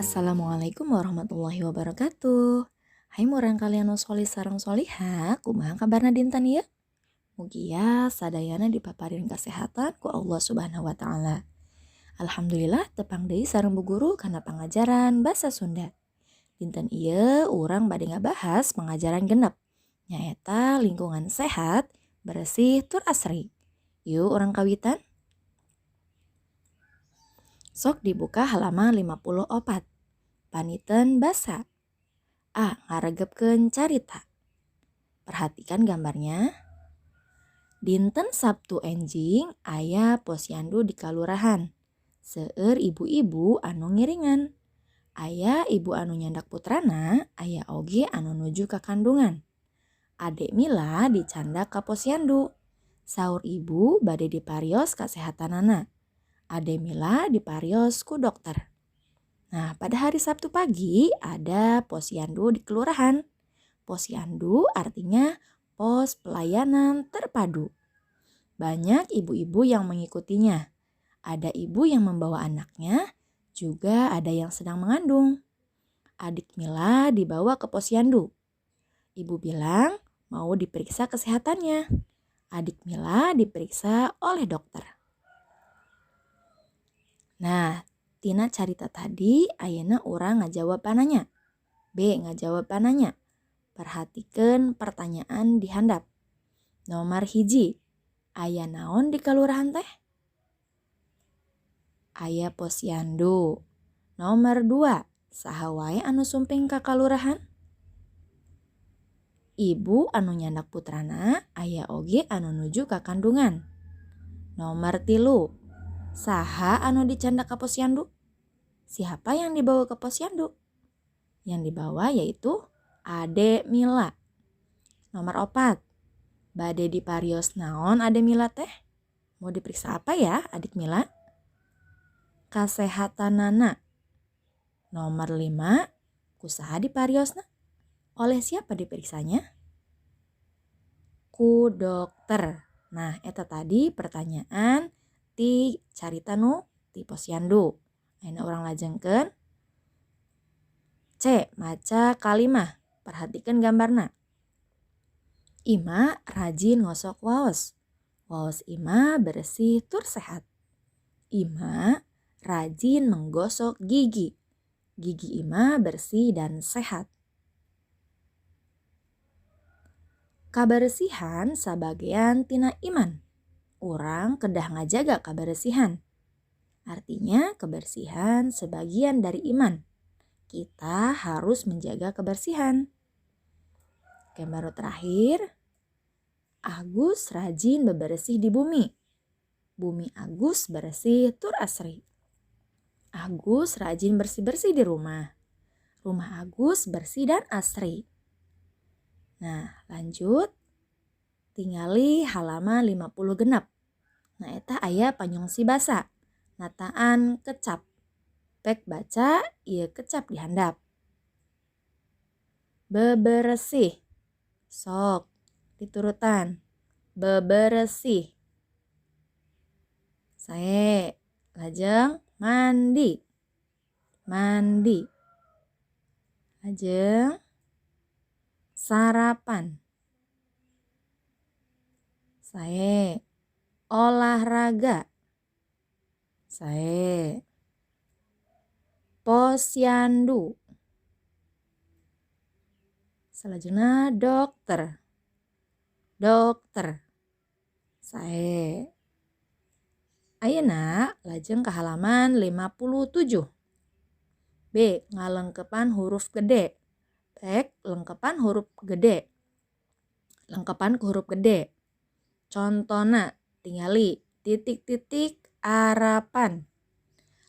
Assalamualaikum warahmatullahi wabarakatuh. Hai murangkalih anu solih sareng solihah, kumaha kabarna dinten ieu? Mugia sadayana dipaparin kesehatan ku Allah Subhanahu wa Ta'ala. Alhamdulillah, tepang deui sareng Bu Guru kana pangajaran Bahasa Sunda. Dinten ieu urang bade ngabahas pangajaran 6, nyaeta lingkungan sehat, bersih tur asri. Yuk, urang kawitan. Sok dibuka halaman 54. Paniten basa. A. Ngaregepkeun carita. Perhatikan gambarnya. Dinten Sabtu enjing aya posyandu di kalurahan. Seueur ibu-ibu anu ngiringan. Aya ibu anu nyandak putrana, aya oge anu nuju ka kandungan. Adek Mila dicandak ka posyandu. Saur ibu bade diparios kasehatanana. Ade Mila diparios ku dokter. Nah, pada hari Sabtu pagi ada posyandu di kelurahan. Posyandu artinya pos pelayanan terpadu. Banyak ibu-ibu yang mengikutinya. Ada ibu yang membawa anaknya, juga ada yang sedang mengandung. Adik Mila dibawa ke posyandu. Ibu bilang mau diperiksa kesehatannya. Adik Mila diperiksa oleh dokter. Nah, tina carita tadi ayeuna urang ngajawab pananya. B. Ngajawab pananya. Perhatikan pertanyaan di handap. Nomor 1, aya naon di kalurahan teh? Aya posyandu. Nomor 2, saha wae anu sumping ka kalurahan? Ibu anu nyandak putrana, aya oge anu nuju ka kandungan. Nomor 3, saha anu dicandak ka posyandu? Siapa yang dibawa ke posyandu? Yang dibawa yaitu Ade Mila. Nomor 4, bade diparios naon Ade Mila teh? Mau diperiksa apa ya, adik Mila? Kasehatanana. Nomor 5, ku saha dipariosna? Oleh siapa diperiksanya? Ku dokter. Nah, eta tadi pertanyaan ti carita nu ti posyandu. Ayeuna urang lajengkeun. C. Maca kalimah. Perhatikan gambarna. Ima rajin ngosok waos. Waos Ima bersih tur sehat. Ima rajin menggosok gigi. Gigi Ima bersih dan sehat. Kabersihan sabagean tina iman. Urang kedah ngajaga kabersihan. Artinya, kebersihan sebagian dari iman. Kita harus menjaga kebersihan. Gambar terakhir, Agus rajin bebersih di bumi. Bumi Agus bersih tur asri. Agus rajin bersih-bersih di rumah. Rumah Agus bersih dan asri. Nah, lanjut. Tingali halaman 56. Nah, eta aya panyungsi basa. Nataan kecap. Pek baca, ieu kecap di handap. Beberesih. Sok, diturutan. Beberesih. Sae, lajeng mandi. Mandi. Lajeng sarapan. Sae, olahraga. Sae. Posyandu. Selanjutnya dokter. Dokter. Sae. Ayeuna lajeng ke halaman 57. B. Ngalengkepan huruf gede. Pek lengkepan huruf gede. Lengkepan ke huruf gede. Contona tingali titik-titik arapan.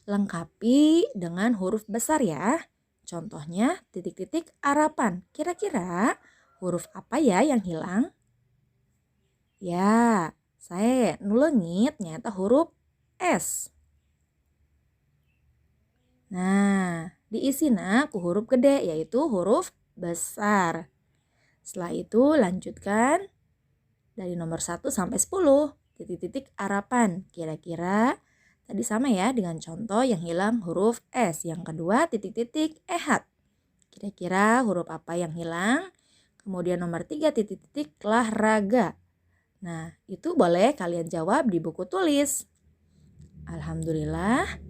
Lengkapi dengan huruf besar ya. Contohnya titik-titik arapan. Kira-kira huruf apa ya yang hilang? Ya, sae, nu leungit nyaeta huruf S. Nah, diisina ku huruf gede, yaitu huruf besar. Setelah itu lanjutkan dari nomor 1 sampai 10. Titik-titik arapan. Kira-kira Tadi sama ya dengan contoh yang hilang huruf S. Yang kedua titik-titik ehat. Kira-kira huruf apa yang hilang? Kemudian nomor 3 titik-titik lahraga. Nah, itu boleh kalian jawab di buku tulis. Alhamdulillah,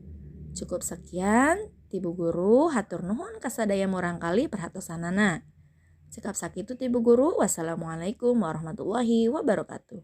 cukup sekian. Ti Bu guru hatur nuhun kasadaya murangkalih perhatosanana. Cekap sakitu ti Bu guru. Wassalamualaikum warahmatullahi wabarakatuh.